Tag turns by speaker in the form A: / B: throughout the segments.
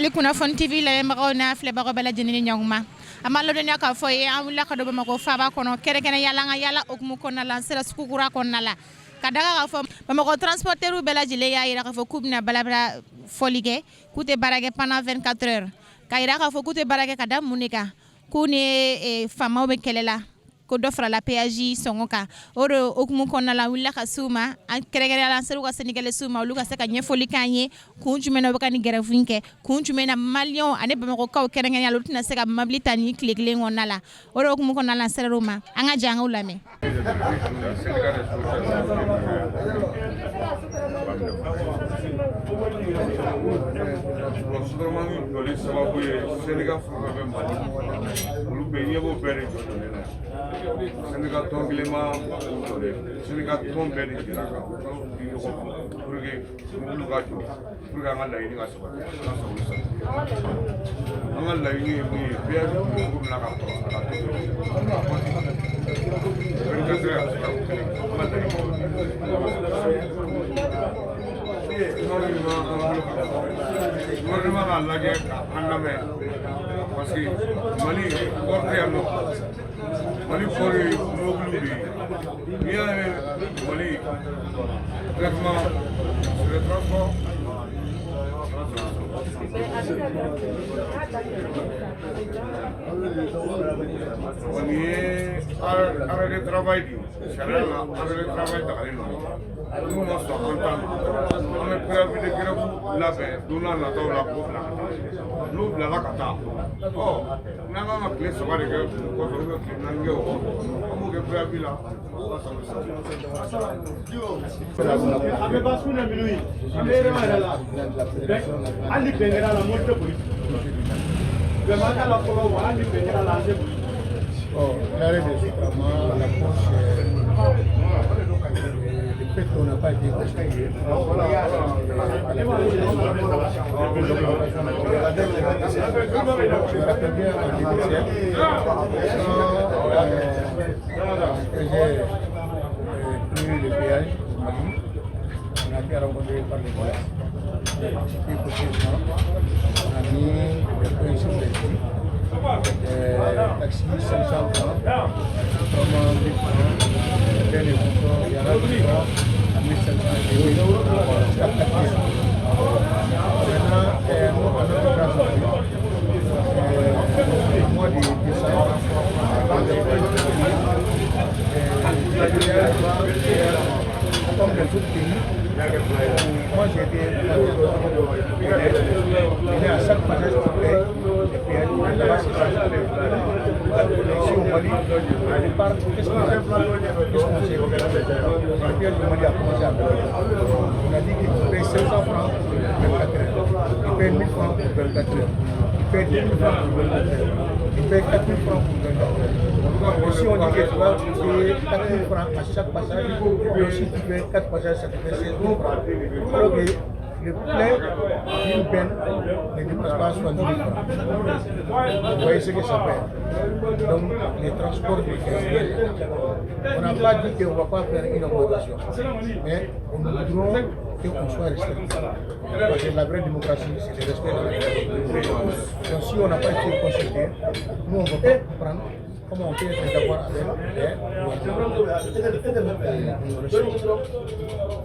A: Mali Kunnafoni TV lamɛnbagaw n'a filɛbagaw bɛɛ lajɛlen ni ɲɔgɔn an b'a ladɔnniya k'a fɔ ye an wulila ka don Bamakɔ faaba kɔnɔ, kɛrɛnkɛrɛnnenya la, an ka yala hukumu kɔnɔna la, an sera sugu kura kɔnɔna la ka da k'a fɔ Bamakɔ transporteurs bɛɛ lajɛlen y'a jira k'a fɔ k'u bɛna balabala fɔli kɛ, k'u tɛ baara kɛ pendant 24 heures, ka jira k'a fɔ k'u tɛ baara kɛ ka da mun de kan? K'u ni faamaw bɛ kɛlɛ la ko dɔ farala péage sɔngɔ kan. O de hukumu kɔnɔna la, an wulila ka s'u ma, an kɛrɛnkɛrɛnnenya la, an sera u ka syndicalistes ma, olu ka se ka ɲɛfɔli k'an ye kun jumɛn na u bɛ ka nin grève in kɛ, kun jumɛn na maliyɛnw ani bamakɔkaw kɛrɛnkɛrɛnnenya la, olu tɛna se ka mobili ta nin tile kelen kɔnɔna la. O de hukumu kɔnɔna la, an sera u ma. An ka jɛ an k'u lamɛn.
B: Sotarama jɔli sababu ye syndicat fɛn fɛn bɛ Mali, olu bɛɛ ɲɛ b'o bɛɛ de jɔlen na. Syndicat tɔn kelen ma o jɔ dɛ, syndicat tɔn bɛɛ de jɛra ka di ɲɔgɔn ma pour que mobiliw ka jɔ, pour que an ka laɲini ka sabati, an ka sago sabati. An ka laɲini ye mun ye? Péage tun bɛ cogo min na ka kɔrɔ, a ka to ten. 24 heures a bɛ se ka kelen, an ka laɲini ye. Gouvernement k'a lajɛ ka an lamɛn, parce que Mali port tɛ yan nɔ. Mali port ye mobiliw de ye. N'i y'a ye Mali traitement, c'est le transport. Nin ye arrêt de travail de ye. Sariya la, arrêt de travail dagalen don. N'u ma sɔn an ta ma, an bɛ préavis de grève labɛn don n'a nataw la k'o bila ka taa. N'o bilala ka taa, ɔ n'an kan ka tile 3 de kɛ o kɔfɛ ou bien tile 4 kɛ o kɔfɛ, an b'o kɛ préavis la.
C: An bɛ ban sun na minnu ye, an bɛ yɛrɛ yɛrɛ la, hali ni bɛn kɛra la, mobili tɛ boli. Bɛnba t'a la fɔlɔ wa, hali ni bɛn kɛra la, an tɛ boli.
D: Bon, l'arrêt de Sotrama, la cause, c'est le fait qu'on n'a pas été consulté. Je me rappelle bien en 2007, quand on faisait plus le péage au Mali, on a été rencontré par les boss. On a discuté copieusement, on a mis les points sur les i. Taxi 500 francs, Sotrama 1000 francs, bien les moutons, il y en a qui sont à 1500 et jusqu'à 4000. Maintenant, nous, à notre grande surprise, au mois de décembre, comme les autres pays, moi j'ai été à chaque passage tu payes, les péages, là-bas c'est ça. Ici au Mali, au départ, qu'est-ce qu'on a dit? Qu'est-ce qu'on s'est dit? Le péage du Mali a commencé à payer. On a dit qu'il paye 500 francs pour 24 heures, il paye 1000 francs pour 24 heures, il paye 2000 francs pour 24 heures, il paye 4000 francs pour 24 heures. Et si on dit que tu vas payer 4000 francs à chaque passage, et aussi tu fais 4 passages, ça te fait 16 000 francs. Alors que le plein d'une benne ne dépasse pas 70 000 francs. Vous voyez ce que ça fait. Donc, les transports de on n'a pas dit qu'on ne va pas faire une augmentation, mais on nous voudrons qu'on soit respecté. Parce que la vraie démocratie, c'est le respect de la démocratie. Donc, si on n'a pas été consulté, nous, on ne va pas comprendre comment on peut être d'accord avec les.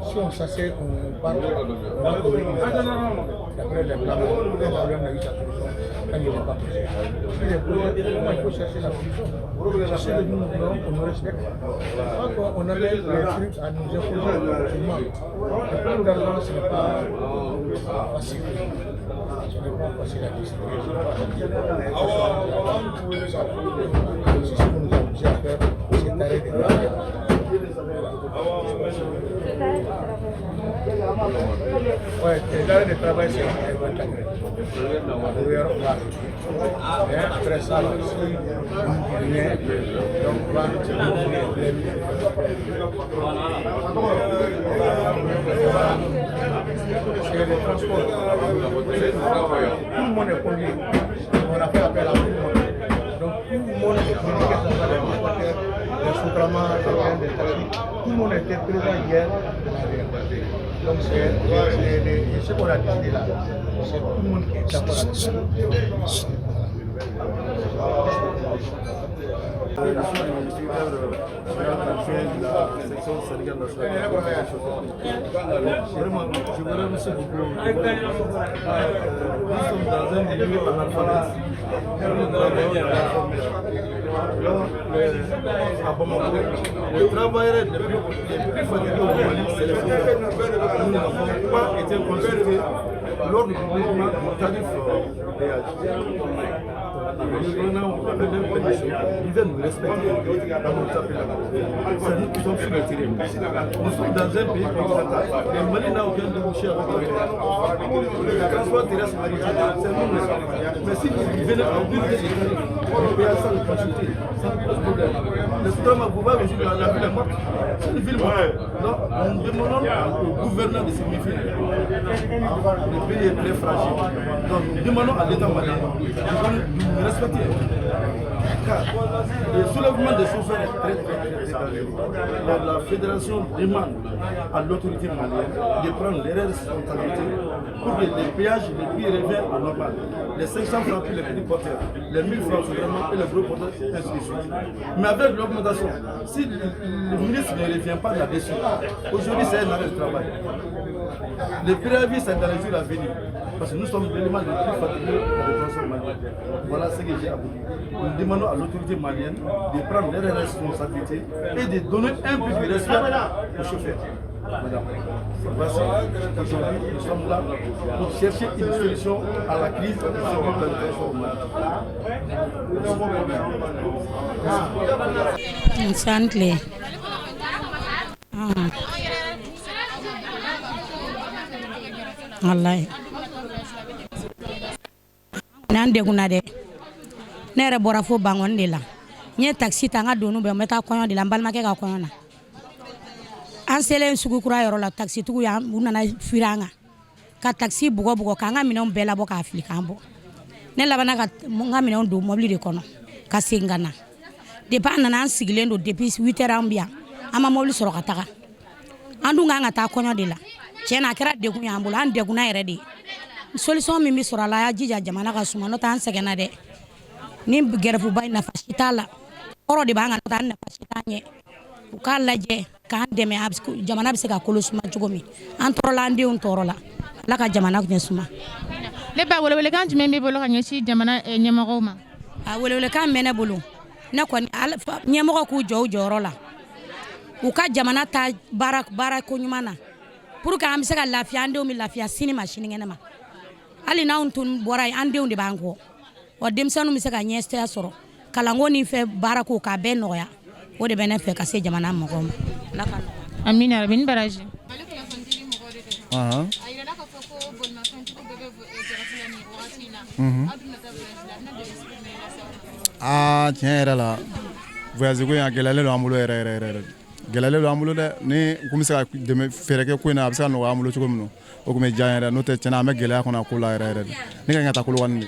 D: Si on s'assied, on parle, on va trouver une solution. D'après les plans, le problème n'a eu sa solution quand il n'est pas posé. S'il est posé, comment il faut chercher la solution? C'est ce que nous voulons, qu'on nous respecte. Pas qu'on amène les trucs à nous imposer seulement. Le problème d'argent, ce n'est pas facile. Ce n'est pas facile à distribuer. Ce n'est pas facile. C'est ce qu'on nous a obligés à faire, c'est arrêt de travail. Ouais, l'arrêt de travail, c'est 24 heures. On va arrêter. Mais après ça, si on dit rien, donc on va les. C'est le transport. Tout le monde est conduit. On a fait appel à tout le monde. Donc tout le monde est conduit, que ce soit les transporteurs, les Sotrama, les bennes, les taxis. Tout le monde était présent hier. Donc c'est ce qu'on a décidé là. C'est tout le monde qui est d'accord avec ça.
E: Je suis le secrétaire général de la section syndicale nationale des chauffeurs. Vraiment, je vous remercie beaucoup. Nous sommes dans un milieu analphabète. Nous travaillons dans l'informel. Donc, à Bamako, les travailleurs les plus fatigués au Mali, c'est les chauffeurs. Nous n'avons pas été consultés lors du mouvement du tarif péage. Le gouvernement, avec leur permission, ils viennent nous respecter dans notre appel. C'est nous qui sommes sur le terrain. Nous sommes dans un pays continental. Le Mali n'a aucun débouché avec la. Le transport terrestre maritime, c'est nous les. Mais si vous venez en ville des tarifs, le péage sans nous consulter, ça nous pose problème. Le Sotrama, vous voyez aujourd'hui, la ville est morte. C'est une ville morte. Donc, nous demandons au gouverneur de se méfier. Le pays est très fragile. Donc, nous demandons à l'État malien de nous respecter. Car le soulèvement des chauffeurs est très très très très dangereux. Donc, la fédération demande à l'autorité malienne de prendre les responsabilités pour que les péages, les prix reviennent à normal. Les 500 francs pour les petits porteurs, les 1000 francs vraiment et les gros porteurs, ainsi de suite. Mais avec l'augmentation, si le ministre ne revient pas là-dessus, aujourd'hui c'est un arrêt de travail. Le préavis, c'est dans les jours à venir. Parce que nous sommes l'élément le plus fatigué dans le transport malien. Voilà ce que j'ai à vous dire. Nous demandons à l'autorité malienne de prendre leurs responsabilités et de donner un peu de respect aux chauffeurs. Madame, voici, aujourd'hui, nous sommes là pour chercher une solution à la crise qui se vit dans le transport malien.
F: Nse tile. Wallahi n'an degunna dɛ. Ne yɛrɛ bɔra fo Bangɔni de la. N ye taxi ta, n ka doniw bɛɛ, n bɛ taa kɔɲɔ de la, n balimakɛ ka kɔɲɔ na. An selen sugu kura yɔrɔ la, taxitigiw y'an, u nana firi an kan ka taxi bugɔ bugɔ, k'an ka minɛnw bɛɛ labɔ k'a fili k'an bɔ. Ne labanna ka n ka minɛnw don mobili de kɔnɔ ka segin ka na. Depuis an nana, an sigilen don depuis 8 heures, an bi yan, an ma mobili sɔrɔ ka taga. An dun kan ka taa kɔɲɔ de la. Tiɲɛ na, a kɛra degun y'an bolo, an degunna yɛrɛ de. Solution min bɛ sɔrɔ a la, a y'a jija jamana ka suma, n'o tɛ an sɛgɛnna dɛ. Ni grève ba in, nafa si t'a la, kɔrɔ de b'an kan, n'o tɛ an nafa si t'an ɲɛ. U k'a lajɛ k'an dɛmɛ, a bɛ jamana bɛ se ka kolo suma cogo min. An tɔɔrɔla, an denw tɔɔrɔla. Ala ka jamana ɲɛ suma.
A: Ne ba, welewelekan jumɛn b'i bolo ka ɲɛsin jamana ɲɛmɔgɔw ma?
F: A welewelekan bɛ ne bolo, ne kɔni, ɲɛmɔgɔ k'u jɔ u jɔyɔrɔ la, u ka jamana ta baara baara ko ɲuman na pour que an bɛ se ka lafiya, an denw bɛ lafiya sini ma, sinikɛnɛ ma. Hali n'anw tun bɔra yen, an denw de b'an kɔ wa. Denmisɛnninw bɛ se ka ɲɛsira sɔrɔ kalanko ni fɛn baarako k'a bɛɛ nɔgɔya. O de bɛ ne fɛ ka se jamana mɔgɔw ma. Ala ka nɔgɔya.
A: Amina rabi, ni baraji.
G: Ahan.
A: A yirala k'a fɔ ko bolimafɛntigiw bɛɛ bɛ grève la nin wagati in na. Aw dun bɛ taa voyage la, a bɛna degun sugu jumɛn lase aw ma?
G: Aa, tiɲɛ yɛrɛ la, voyage ko in, a gɛlɛyalen don an bolo yɛrɛ yɛrɛ yɛrɛ de. Gɛlɛyalen don an bolo dɛ. Ni u kun bɛ se ka dɛmɛ fɛɛrɛ kɛ ko in na, a bɛ se ka nɔgɔya an bolo cogo min na, o kun bɛ diya an yɛrɛ. N'o tɛ, tiɲɛna, an bɛ gɛlɛya kɔnɔ a ko la yɛrɛ yɛrɛ de. Ne ka kan ka taa Kolokani de,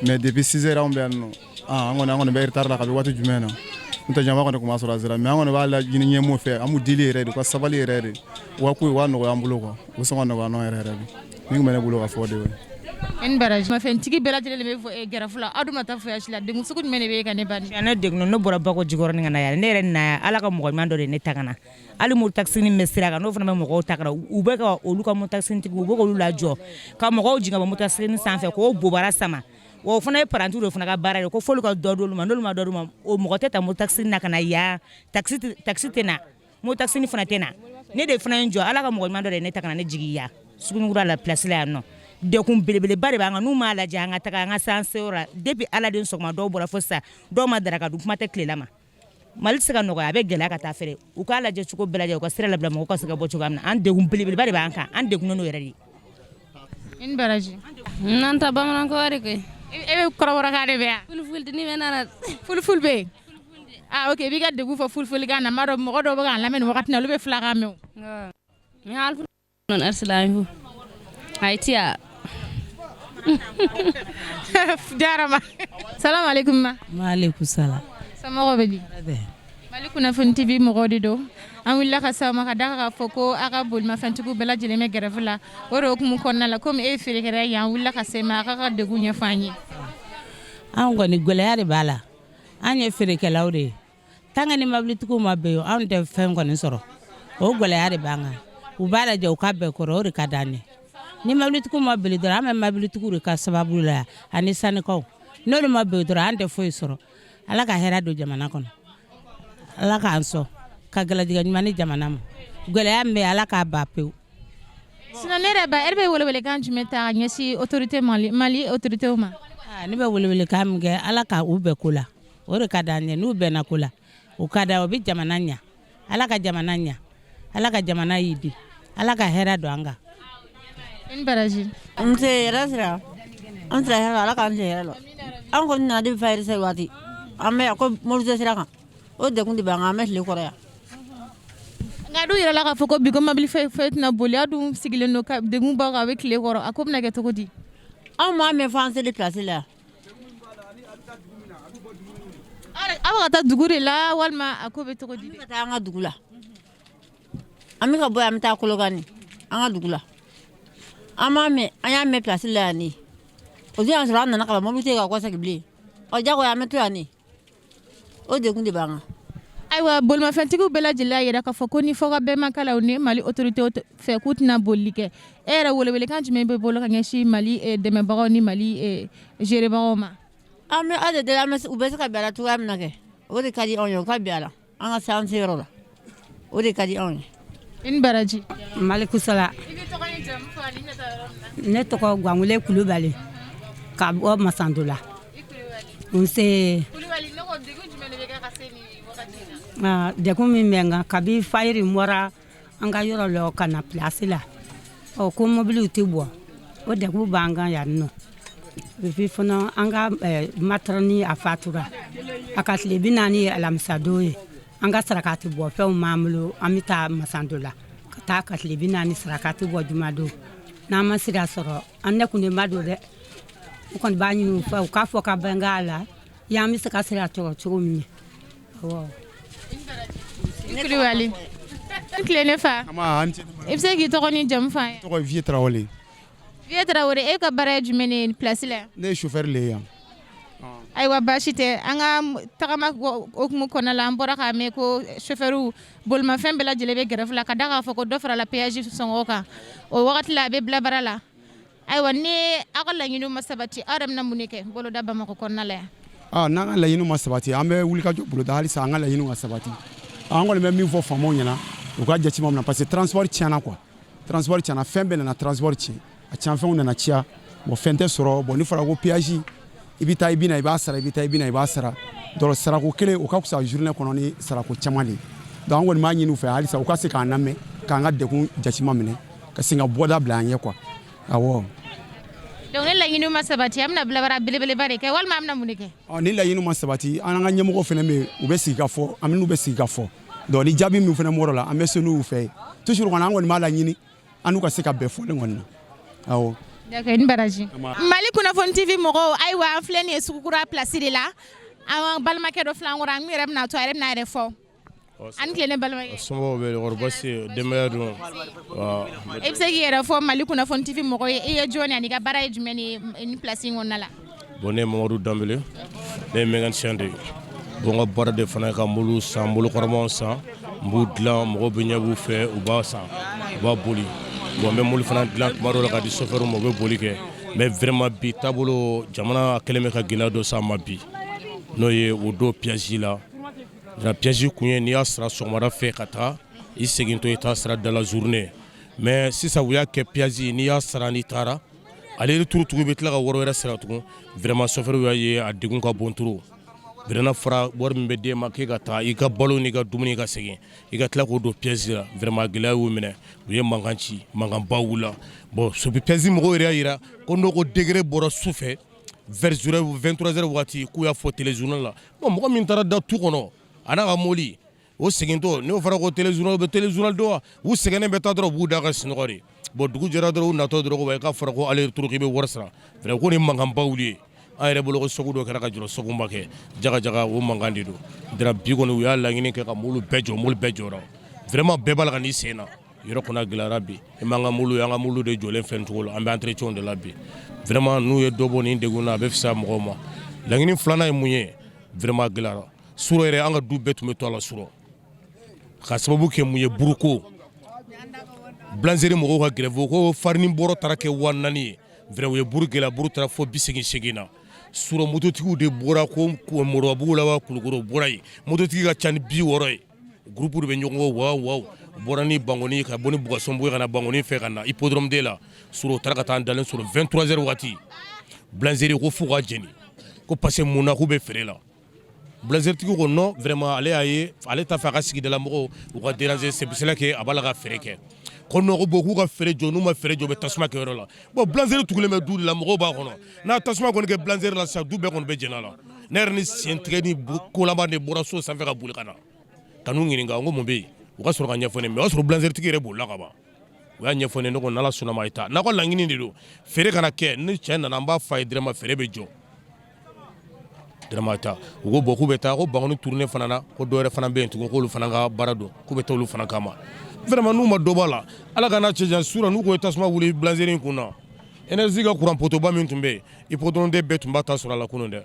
G: mais depuis 6 heures anw bɛ yan nɔ. Ah, an kɔni bɛ retard la kabi waati jumɛn na. N'o tɛ, jama kɔni tun b'a sɔrɔ a sera, mais an kɔni b'a laɲini ɲɛmɔgɔw fɛ, an b'u deli yɛrɛ de, u ka sabali yɛrɛ de, u ka ko u ka nɔgɔya an bolo quoi. U bɛ sɔn ka nɔgɔya an yɛrɛ yɛrɛ de. Min tun bɛ ne bolo ka fɔ o de ye.
A: I ni baraji. Bolimafɛntigi bɛɛ lajɛlen de bɛ grève la, aw dun bɛna taa voyage la, degun sugu jumɛn de bɛ e kan, ne ba?
H: Ne degunna. Ne bɔra Bako Jikɔrɔni ka na yan. Ne yɛrɛ na, Ala ka mɔgɔ ɲuman dɔ de ne ta ka na. Hali moto taxi min bɛ sira kan, n'o fana bɛ mɔgɔw ta ka na, u bɛ ka olu ka moto taxi tigiw, u bɛ k'olu lajɔ ka mɔgɔw jigin ka bɔ moto taxi sanfɛ k'o bobara sama. Wa o fana ye parantiw de fana ka baara ye, ko f'olu ka dɔ d'olu ma. N'olu ma dɔ d'u ma, o mɔgɔ tɛ ta moto taxi na ka na yan. Taxi tɛ na, moto taxi fana tɛ na. Ne de fana ye n jɔ, Ala ka mɔgɔ ɲuman dɔ de ye ne ta ka na ne jigin yan Sugunikura la, place la yan nɔ. Degun belebeleba de b'an kan. N'u m'a lajɛ, an ka taga, an ka se an seyɔrɔ la. Depuis Ala den sɔgɔma, dɔw bɔra fo sisan, dɔw ma daraka dun, kuma tɛ tilela ma. Mali tɛ se ka nɔgɔya, a bɛ gɛlɛya ka taa fɛrɛ. U k'a lajɛ cogo bɛɛ lajɛ, u ka sira labila, mɔgɔw ka se ka bɔ cogoya min na. An degun belebeleba de b'an kan, an degunnen don yɛrɛ de.
A: I ni baraji.
I: Nanta bamanankan de koyi.
A: E bɛ kɔrɔbɔrɔkan de bɛ yan?
I: Fulfulde ni bɛ nana.
A: Fulfulde bɛ yen. Ah ok, i b'i ka degun fɔ fulfulikan na. N b'a dɔn mɔgɔ dɔw bɛ k'an lamɛn nin wagati in na, olu bɛ filakan mɛn o.
I: Mi haal non arsilami fof hay tiya.
A: Jarama. Salamu alaikum ma.
J: Maaleykum salam.
A: Somɔgɔw bɛ di?
J: Bɛ.
A: Mali kunnafoni TV mɔgɔw de don. An wulila ka s'aw ma ka da k'a fɔ ko aw ka bolimafɛntigiw bɛɛ lajɛlen bɛ grève la. O de hukumu kɔnɔna la, komi e ye feerekɛla ye, an wulila ka se ma a ka degun ɲɛfɔ an ye.
J: Anw kɔni, gɛlɛya de b'a la. An ye feerekɛlaw de ye. Tant que ni mɔbilitigiw ma bɛn, anw tɛ fɛn kɔni sɔrɔ. O gɛlɛya de b'an kan. U b'a lajɛ u ka bɛn kɔrɔ, o de ka d'an ye. Ni mɔbilitigiw ma bɛn dɔrɔn, an bɛ mɔbilitigiw de ka sababu la ani sanikaw. N'olu ma bɛn dɔrɔn, an tɛ foyi sɔrɔ. Ala ka hɛrɛ don jamana kɔnɔ. Ala k'an sɔn ka gɛlɛtigɛ ɲuman ni jamana ma. Gɛlɛya min bɛ, Ala k'a ban pewu.
A: Sinon ne yɛrɛ ba, e bɛ welewelekan jumɛn ta ka ɲɛsin autorité Mali, Mali autorité ma?
J: Ne bɛ welewelekan min kɛ, Ala ka u bɛn ko la, o de ka d'an ye. N'u bɛnna ko la, o ka da, o bɛ jamana ɲa. Ala ka jamana ɲa, Ala ka jamana yidi, Ala ka hɛrɛ don an kan.
A: I ni baraji.
K: Nse, yɛrɛ sira an sira hɛrɛ la. Ala k'an tile hɛrɛ la. An kɔni nana depuis fajiri seli waati, an bɛ yan ko mobili tɛ sira kan. O degun de b'an kan, an bɛ tile kɔrɔ yan.
A: Nka dun yɛrɛ la k'a fɔ ko bi ko mobili fɛn fɛn tɛna boli, aw dun sigilen don ka degun b'aw kan, a bɛ tile kɔrɔ, a ko bɛna kɛ cogo di?
K: Anw m'a mɛn fo an seli place la yan.
A: Aw bɛ ka taa dugu de la walima a ko bɛ cogo di?
K: An bɛ ka taa an ka dugu la. An bɛ ka bɔ yan, an bɛ taa Kolokani, an ka dugu la. An m'a mɛn, an y'a mɛn place la yan. Ne o don y'a sɔrɔ an nana ka ban, mobili tɛ yen ka kɔsegin bilen. Ɔ, jagoya an bɛ to yan. Ne o degun de b'an kan.
A: Ayiwa, bolimafɛntigiw bɛɛ lajɛlen y'a jira k'a fɔ ko ni fɔ bɛɛ ma kala ni Mali autorité fɛ, k'u tɛna bolili kɛ. E yɛrɛ, welewelekan jumɛn bɛ bolo ka ɲɛsin Mali dɛmɛbagaw ni Mali gérebagaw ma?
K: An bɛ ala de deli, an bɛ u bɛ se ka bɛn a la cogoya min na kɛ, o de ka di anw ye. U ka bɛn a la, an ka se an seyɔrɔ la, o de ka di anw ye.
A: I ni baraji.
L: Malikusala.
A: I b'i tɔgɔ ni jamu fɔ ani i bɛna taa yɔrɔ min
L: na. Ne tɔgɔ Gwanwele Kulubali ka bɔ Masandola. Nse.
A: Kulubali, ne ko degun jumɛn de bɛ kɛ ka se nin wagati in na?
L: Degun min bɛ n kan, kabi fayiri bɔra an ka yɔrɔ la ka na place la, ɔ ko mobiliw tɛ bɔ, o degun b'an kan yan nɔ. Et puis fana, an ka matrɔni a fatura, a ka tile 40 ye alamisadon ye. An ka sarakati bɔ fɛnw b'an bolo, an bɛ taa Masandola ka taa ka tile 40 sarakati bɔ jumadon. N'an ma sira sɔrɔ, an ne kun ma don dɛ. U kɔni b'a ɲini u fɛ, u k'a fɔ ka bɛn a la y'an bɛ se ka sira sɔrɔ cogo min ye, awɔ.
A: Kulubali, i tile ne fa. I bɛ se k'i tɔgɔ ni jamu fɔ an ye?
G: Tɔgɔ ye Vieux Tarawele.
A: Vieux Tarawele, e ka baara ye jumɛn ye place la yan?
G: Ne ye chauffeur le ye yan.
A: Ayiwa, baasi tɛ. An ka tagama hukumu kɔnɔna la, an bɔra k'a mɛn ko chauffeur, bolimafɛn bɛɛ lajɛlen bɛ grève la, ka da k'a fɔ ko dɔ farala péage sɔngɔ kan. O wagati la, a bɛ bila baara la. Ayiwa, ni aw ka laɲiniw ma sabati, aw yɛrɛ bɛna mun de kɛ boloda Bamakɔ kɔnɔna la yan?
G: N'an ka laɲiniw ma sabati, an bɛ wulikajɔ boloda halisa an ka laɲiniw ka sabati. An kɔni bɛ min fɔ faamaw ɲɛna, u ka jateminɛ minɛ, parce que transport tiɲɛna quoi, transport tiɲɛna. Fɛn bɛɛ nana transport tiɲɛ, a tiɲɛfɛnw nana ciya. Bon, fɛn tɛ sɔrɔ. Bon, ni fɔra ko péage, i bɛ taa, i bɛ na, i b'a sara, i bɛ taa, i bɛ na, i b'a sara. Donc sarako kelen, o ka fisa journée kɔnɔ ni sarako caman de ye. Donc an kɔni b'a ɲini u fɛ halisa, u ka se k'an lamɛn, k'an ka degun jateminɛ minɛ, ka sin ka bɔda bila an ye quoi, awɔ.
A: Donc ni laɲiniw ma sabati, an bɛna bilabara belebeleba de kɛ walima an bɛna mun de kɛ?
G: Ɔ, ni laɲiniw ma sabati, an ka ɲɛmɔgɔw fana bɛ yen, u bɛ sigi ka fɔ, an n'u bɛ sigi ka fɔ. Donc ni jaabi min fana bɔra la, an bɛ se n'u fɛ yen toujours. Kɔni, an kɔni b'a laɲini an n'u ka se ka bɛn fɔlen kɔni na, awɔ.
A: D'accord, ni baraji. Mali kunnafoni TV mɔgɔw, ayiwa, an filɛ nin ye Sugukura place de la. An balimakɛ dɔ filɛ an kɔrɔ, an yɛrɛ bɛna to a yɛrɛ bɛna a yɛrɛ fɔ. An tile ne balimakɛ.
M: Somɔgɔw bɛ kɔri? Baasi tɛ? Denbaya dun?
A: E bɛ se k'i yɛrɛ fɔ Mali kunnafoni TV mɔgɔw ye, i ye jɔn ye ani i ka baara ye jumɛn ye nin place in kɔnɔna la?
M: Bon, ne ye Mamadu Danbele, ne ye mécanicien de ye. Bon, n ka baara de fana ye ka mobili san, mobili kɔrɔmaw san, n b'u dilan, mɔgɔw bɛ ɲɛ b'u fɛ, u b'a san, u b'a boli. Bon, n bɛ mobili fana dilan tuma dɔw la ka di chauffeur ma, u bɛ boli kɛ. Mais vraiment, bi taabolo, jamana kɛlen bɛ ka gɛlɛya dɔ s'an ma bi, n'o ye o don péage la. Péage kun ye n'i y'a sara sɔgɔmada fɛ ka taa, i segintɔ i t'a sara dans la journée. Mais sisan u y'a kɛ péage, n'i y'a sara, n'i taara aller retour tugun, i bɛ tila ka wari wɛrɛ sara tugun. Vraiment, chauffeur y'a ye a degun ka bon trop. Vraiment, fara wari min bɛ d'e ma k'e ka taa i ka balo n'i ka dumuni ka segin, i ka tila k'o don péage la, vraiment gɛlɛya y'u minɛ. U ye mankan ci, mankanba wulila. Bon, péage mɔgɔw yɛrɛ y'a jira ko n'o ko décret bɔra su fɛ vers 23 heures waati, k'u y'a fɔ téléjournal la. Bon, mɔgɔ min taara da tu kɔnɔ a n'a ka mobili, o segintɔ, n'o fɔra ko téléjournal, bɛ téléjournal dɔn wa? U sɛgɛnnen bɛ taa dɔrɔn, u b'u da ka sunɔgɔ de. Bon, dugu jɛra dɔrɔn, u natɔ dɔrɔn, ko k'a fɔra ko aller retour k'i bɛ wari sara. Vraiment, ko nin mankanba wuli ye. An yɛrɛ bolo ko choc dɔ kɛra ka jɔrɔ, choc ma kɛ, jaga jaga o mankan de don. Dira bi kɔni, u y'a laɲini kɛ ka mobili bɛɛ jɔ, mobili bɛɛ jɔra. Vraiment, bɛɛ b'a la ka n'i sen na. Yɔrɔ kɔni gɛlɛyara bi. I m'an ka mobili, an ka mobili de jɔlen fɛn cogo la, an bɛ entretien de la bi. Vraiment, n'u ye dɔ bɔ nin degun na, a bɛ fisaya mɔgɔw ma. Laɲini filanan ye mun ye? Vraiment, gɛlɛyara. Surɔ yɛrɛ, an ka du bɛɛ tun bɛ to a la surɔ, ka sababu kɛ mun ye? Buruko, boulangerie mɔgɔw ka grève ko farini bɔrɔ taara kɛ 4000 ye. Vraiment, u ye buru gɛlɛya, buru taara fo 88 na. Surɔ, mototigiw de bɔra ko Moribabugu la wa Kulukɔrɔ bɔra yen, mototigi ka ca ni 60 ye. Groupe de bɛ ɲɔgɔn kɔ, waw waw, bɔra ni Bankoni, ka bɔ ni Bukasɔnbugu ka na Bankoni fɛ, ka na hippodrome de la. Surɔ, u taara ka taa dalen sɔrɔ 23 heures waati, boulangerie ko f'u ka jeni, ko parce que mun na? K'u bɛ feere la. Boulangerie tigi ko non, vraiment, ale y'a ye, ale t'a fɛ a ka sigidala mɔgɔw u ka déranger, c'est pour cela que a b'a la ka feere kɛ. Ko non, ko bon, k'u ka feere jɔ, n'u ma feere jɔ, u bɛ tasuma kɛ yɔrɔ la. Bon, boulangerie tugulen bɛ du de la, mɔgɔw b'a kɔnɔ. N'a tasuma kɔni kɛ boulangerie la sisan, du bɛɛ kɔni bɛ jɛn'a la. Ne yɛrɛ ni sen tigɛ ni kolama de bɔra so sanfɛ ka boli ka na ka n'u ɲininka n ko mun bɛ yen. U ka sɔrɔ ka ɲɛfɔ ne, mais o y'a sɔrɔ boulangerie tigi yɛrɛ bolila ka ban. U y'a ɲɛfɔ ne, ne ko n'Ala sɔnna ma, a ye taa n'aw ka laɲini de don, feere kana kɛ. Ni cɛ nana, an b'a f'a ye directement, feere bɛ jɔ directement. Taa, u ko bon, k'u bɛ taa ko Bankoni tournée fana na, ko dɔwɛrɛ fana bɛ yen tugun, k'olu fana ka baara don, k'u bɛ taa olu fana kama. Vraiment, n'u ma dɔ b'a la, Ala ka n'a cɛ jan. Surɔ, n'u ko ye tasuma wuli boulangerie in kun na, énergie ka courant poteau ba min tun bɛ yen, hippodrome den bɛɛ tun b'a ta sɔrɔ a la kunun dɛ.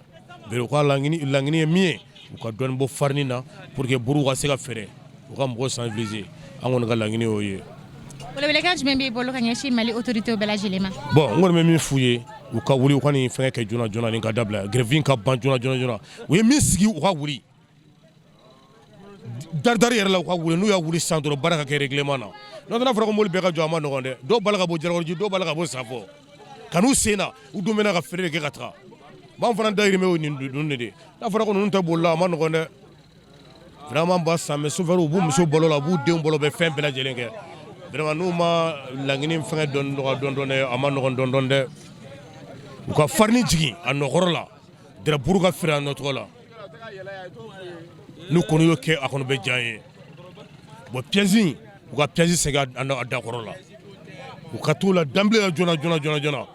M: U ka laɲini ye min ye, u ka dɔɔnin bɔ farini na pour que buru ka se ka feere, u ka mɔgɔw sensibiliser. An kɔni ka laɲini y'o ye.
A: Welewelekan jumɛn b'i bolo ka ɲɛsin Mali autorités bɛɛ lajɛlen ma?
M: Bon, n kɔni bɛ min f'u ye, u ka wuli, u ka nin fɛngɛ kɛ joona joona, nin ka dabila, grève in ka ban joona joona joona. U ye min sigi, u ka wuli daridari yɛrɛ la, u ka wuli. N'u y'a wuli sisan dɔrɔn, baara ka kɛ règlement na. N'o tɛ, n'a fɔra ko mobili bɛɛ ka jɔ, a ma nɔgɔn dɛ. Dɔw b'a la ka bɔ Jalakɔrɔji, dɔw b'a la ka bɔ Safɔ ka n'u sen na, u dun bɛna ka feere de kɛ ka taga. B'an fana dahirimɛ o nin ninnu de. N'a fɔra ko ninnu tɛ boli la, a ma nɔgɔn dɛ. Vraiment, b'a san, mais chauffeur, u b'u muso balo la, u b'u denw balo, u bɛ fɛn bɛɛ lajɛlen kɛ. Vraiment, n'u ma laɲini fɛngɛ dɔɔni nɔgɔya dɔɔni dɔɔni, a ma nɔgɔn dɔɔni dɔɔni dɛ. U ka farini jigin a nɔkɔrɔ la dɛrɛ, buru ka feere a nɔtɔgɔ la. N'u kɔni y'o kɛ, a kɔni bɛ diya n ye. Bon, pièce, u ka pièce segin a dakɔrɔ la, u ka t'o la danbile la joona joona joona joona.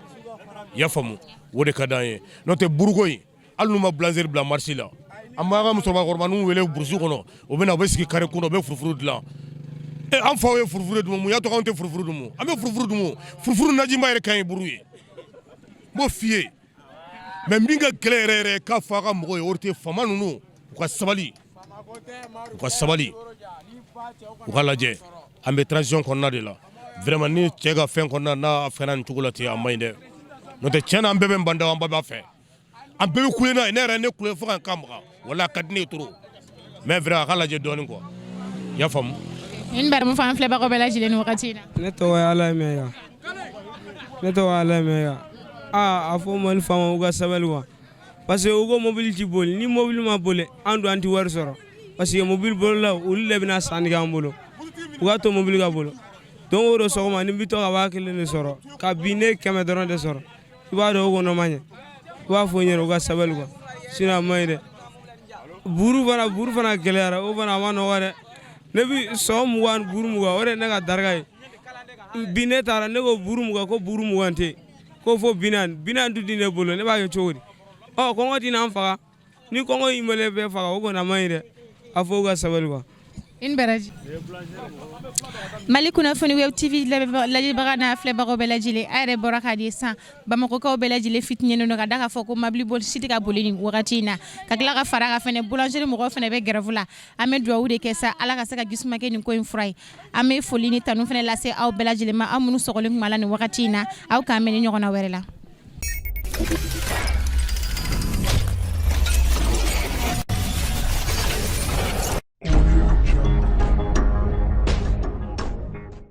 M: I y'a faamu, o de ka d'an ye. N'o tɛ, buruko in, hali n'u ma boulangerie bila marche la, an b'an ka musokɔrɔba wele brousse kɔnɔ, u bɛ na, u bɛ sigi carré kun, u bɛ furufuru dilan. An faw ye furufuru dun, mun y'a to anw tɛ furufuru dun? An bɛ furufuru dun. Furufuru najima yɛrɛ ka ɲi buru ye, n b'o f'i ye. Mais min ka gɛlɛn yɛrɛ yɛrɛ, k'a fɔ a ka mɔgɔw ye, o tɛ faama ninnu, u ka sabali, u ka sabali, u ka lajɛ. An bɛ transition kɔnɔna de la. Vraiment, ni cɛ ka fɛn kɔnɔna n'a fɛnna nin cogo la ten, a man ɲi dɛ. N'o tɛ, tiɲɛ na, an bɛɛ bɛ Bah N'Daw, an bɛɛ b'a fɛ, an bɛɛ bɛ kule n'a ye. Ne yɛrɛ, ne kule fo ka n kan maga, wala a ka di ne ye trop. Mais vraiment, a ka lajɛ dɔɔnin quoi, i y'a faamu.
A: Nin bari mun fɔ an filɛbagaw bɛɛ lajɛlen ni wagati in na?
N: Ne tɔgɔ ye Alayi Mɛyiga, ne tɔgɔ ye Alayi Mɛyiga. Aa, a fɔ Mali faamaw u ka sabali quoi, parce que u ko mobili ti boli. Ni mobili ma boli, an dun an ti wari sɔrɔ, parce que mobili bolilaw, olu de bɛna sanni k'an bolo. U ka to mobili ka bolo. Don o don sɔgɔma, ni bi to ka 1000 de sɔrɔ, ka bi ne 100 dɔrɔn de sɔrɔ, i b'a dɔn o kɔnɔ ma ɲɛ. I b'a fɔ n ɲɛna, u ka sabali quoi, sinon a ma ɲi dɛ. Buru fana, buru fana gɛlɛyara, o fana a ma nɔgɔ dɛ. Ne bi sɔ 20, buru 20, o de ye ne ka daraka ye bi. Ne taara, ne ko buru 20, ko buru 20 tɛ, ko fo 40. 40 dun tɛ ne bolo, ne b'a kɛ cogo di? Ɔ, kɔngɔ tɛna n faga? Ni kɔngɔ y'i malien bɛɛ faga, o kɔni a ma ɲi dɛ. A fɔ u ka sabali quoi.
A: I ni baraji. Mali kunnafoni web TV lajɛbaga n'a filɛbagaw bɛɛ lajɛlen, a yɛrɛ bɔra k'a di sisan, Bamakɔkaw bɛɛ lajɛlen fitinɛnen don ka da k'a fɔ ko mobili boli si tɛ ka boli nin wagati in na, ka tila ka fara a kan fɛnɛ, boulangerie mɔgɔw fɛnɛ bɛ grève la. An bɛ dugawu de kɛ sa, Ala ka se ka jisuma kɛ nin ko in fura ye. An bɛ foli ni tanu fɛnɛ lase aw bɛɛ lajɛlen ma, aw minnu sɔgɔlen tun b'a la nin wagati in na. Aw k'an mɛn ni ɲɔgɔnna wɛrɛ la.